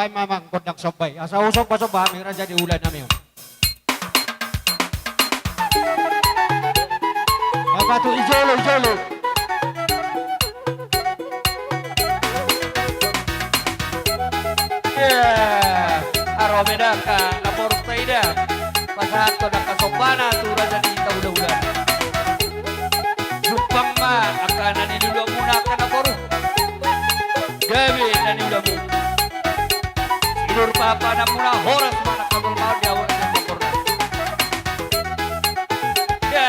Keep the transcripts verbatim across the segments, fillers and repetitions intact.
Ai mamang gondang somba i. Asa husomba-somba hami raja ni ulaon nami on. Bapa tu i jolo, i jolo. Ya, aro ma da angka na boru taida. Pasahathon angka sombana tu raja ni hita ulaula. Jumpang ma angka na niula muna angka na boru. Gabe na niula muna. Sinur papa na muna horas ma angka na boru ma di awal na boru. Ya.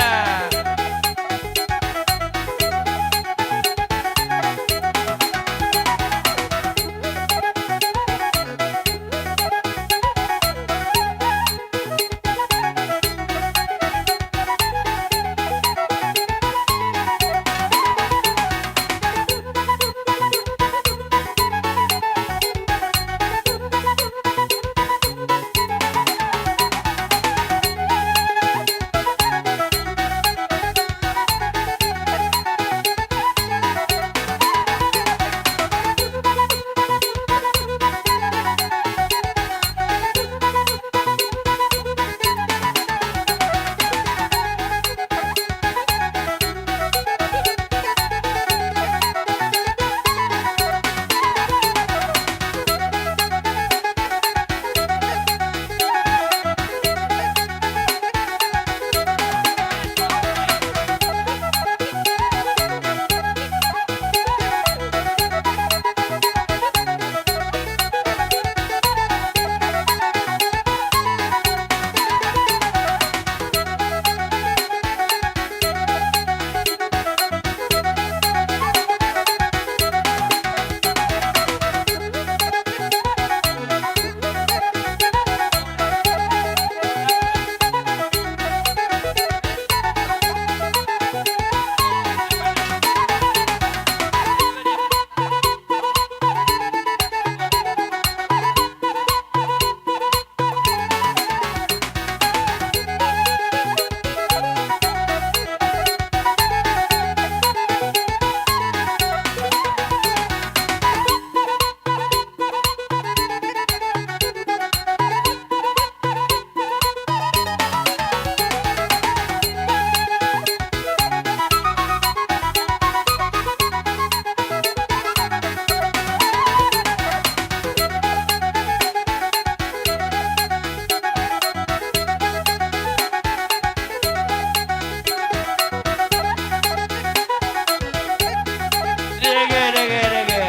Dege, dege, dege.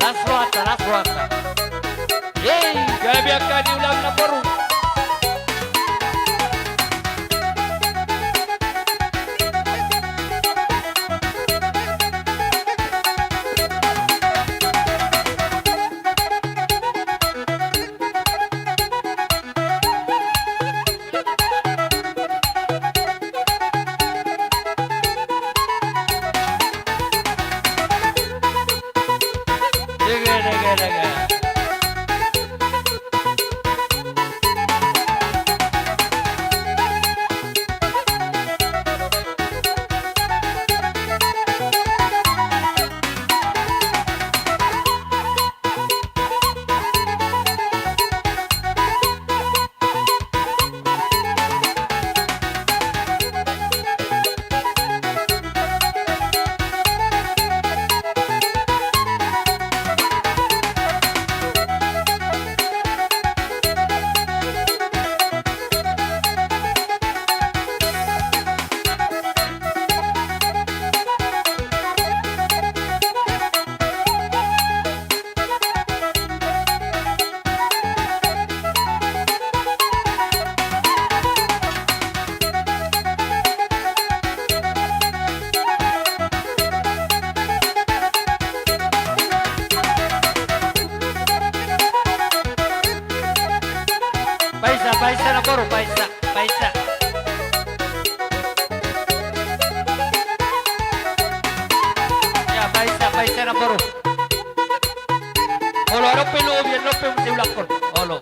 Las rohanta, las rohanta. Hei, gabe angka niula muna boru. Dege, dege, dege. Paisa, paisa, na boru, paisa, paisa. Ya, paisa, paisa, na boru. Olo, adong pe lobi, adong pe muse ulangkon. Olo.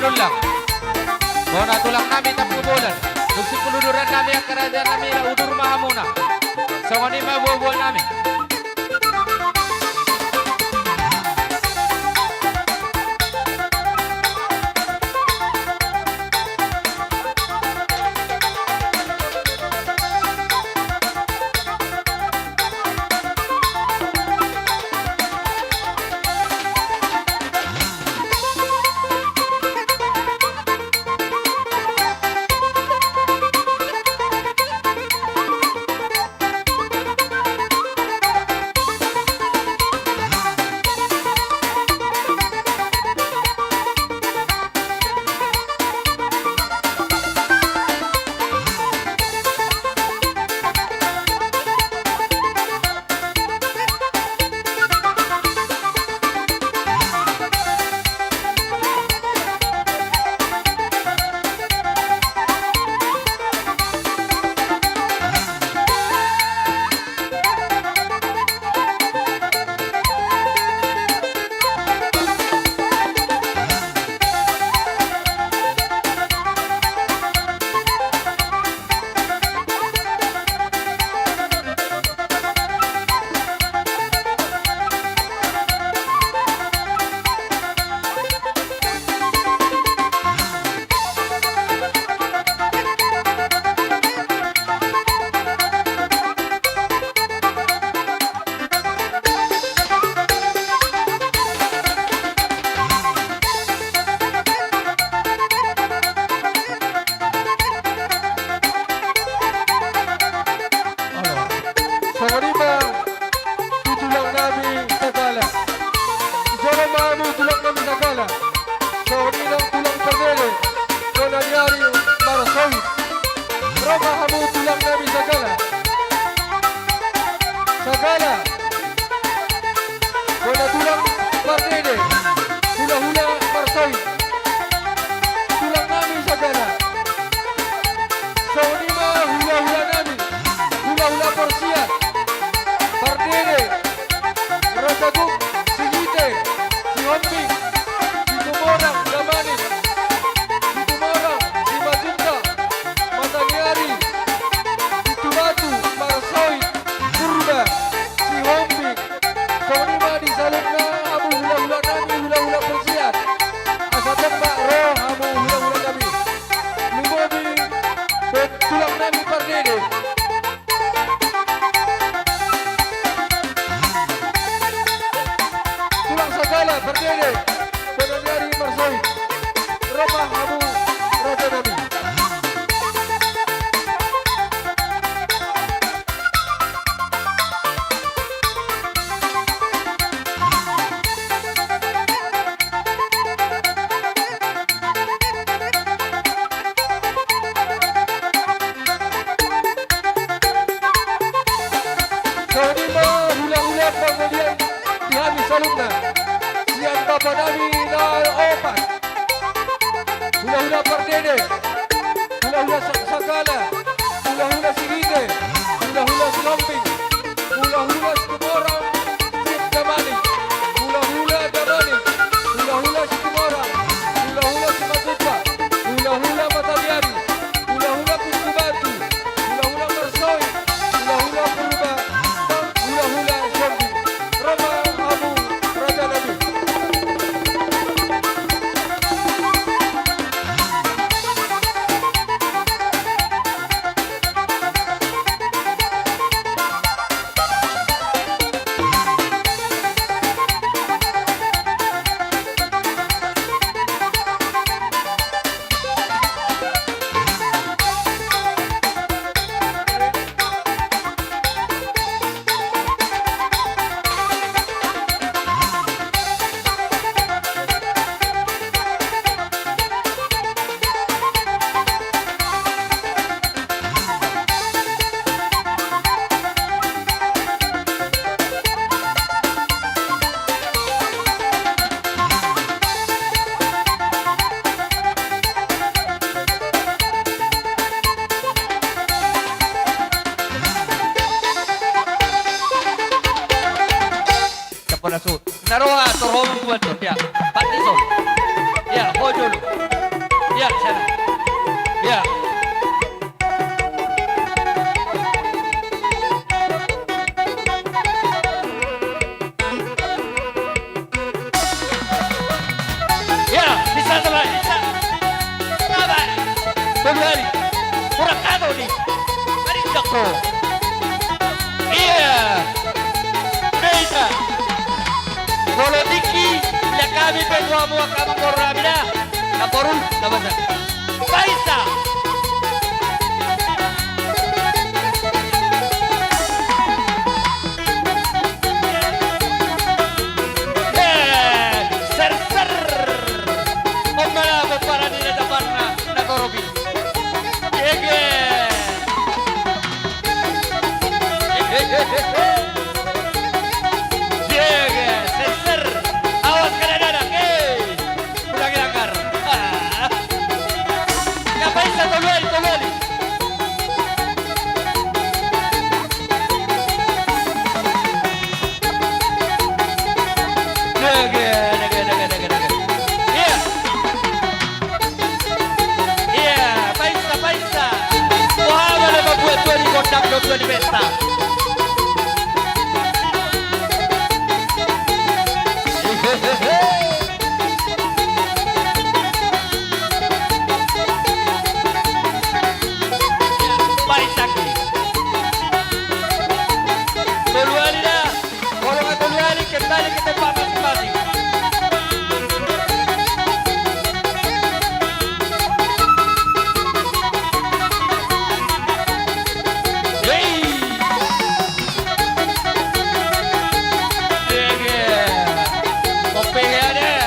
Tulang. Bona tulang nami Tampubolon. Dung simpul uduran nami angka raja nami, udur ma hamuna. Songon i ma boa-boa nami. Songon i ma tu tulang nami sagala. Jolo ma hamu tulang nami sagala. Songon i nang tulang Pardede, bona ni ari Marsoit. Ro ma hamu tulang nami sagala. Sagala. Bona tulang Pardede, hula-hula Marsoit. Tulang nami sagala. Songon i ma hula-hula nami, hula-hula Porsian, Pardede, Raja Guk, Sigite, Sihombing, Situmorang, Damanik, Situmorang, Simanjuntak, Mataniari, Situbatu, Marsoit, Purba, Sihombing. Songon i ma di saluhutna hamu hula-hula nami, hula-hula Porsian. Asa tong ma ro hamu hula-hula nami. Lumobi tu tulang nami Pardede. Tulang sagala Pardede, bona ni ari Marsoit. Ro ma hamu raja nami. Songon i ma hula-hula pangolian di hami saluhutna. Sian bapa nami na opat. Hula-hula Pardede, hula-hula Sa-, Sagala, hula-hula Sigite, hula-hula Sihombing, hula-hula Situmorang, Damanik, hula-hula Damanik, hula-hula Situmorang, hula-hula Simanjuntak, hula-hula Mataniari, hula-hula Situbatu, hula-hula Marsoit, hula-hula Purba, hula-hula Sihombing. Ro ma hamu raja nami. Sampurasun. Na roha torhom buat ya. Pati so. Ya, ho jolo. Ia, sana. Ia. Ia, bisa, sama, bisa. Sama. Tolu hali. Kurang satu nih. Mari, Joko. Ia. Bisa. Molo tingki, ia kami pe mua-mua kami boru nami da. Naboru, nabasa. Paisa. Eh, ser, ser. Omana pomparan ni na taparna, na toropi. Ege. Ege, ser, ser. Awas kada dadak, eh. Ulangi langgar. Ah. Ia paisa tolu hali, tolu hali. Dege, dege, dege, dege, dege. Ia. Ia, paisa, paisa. Wah, mana mambuat tua di kondang, tua di pesta. Paisaki. Tolu hali da. Molo nga tolu hali, kembali ke tempat masing-masing. Hei. Dege. Kopi ya deh.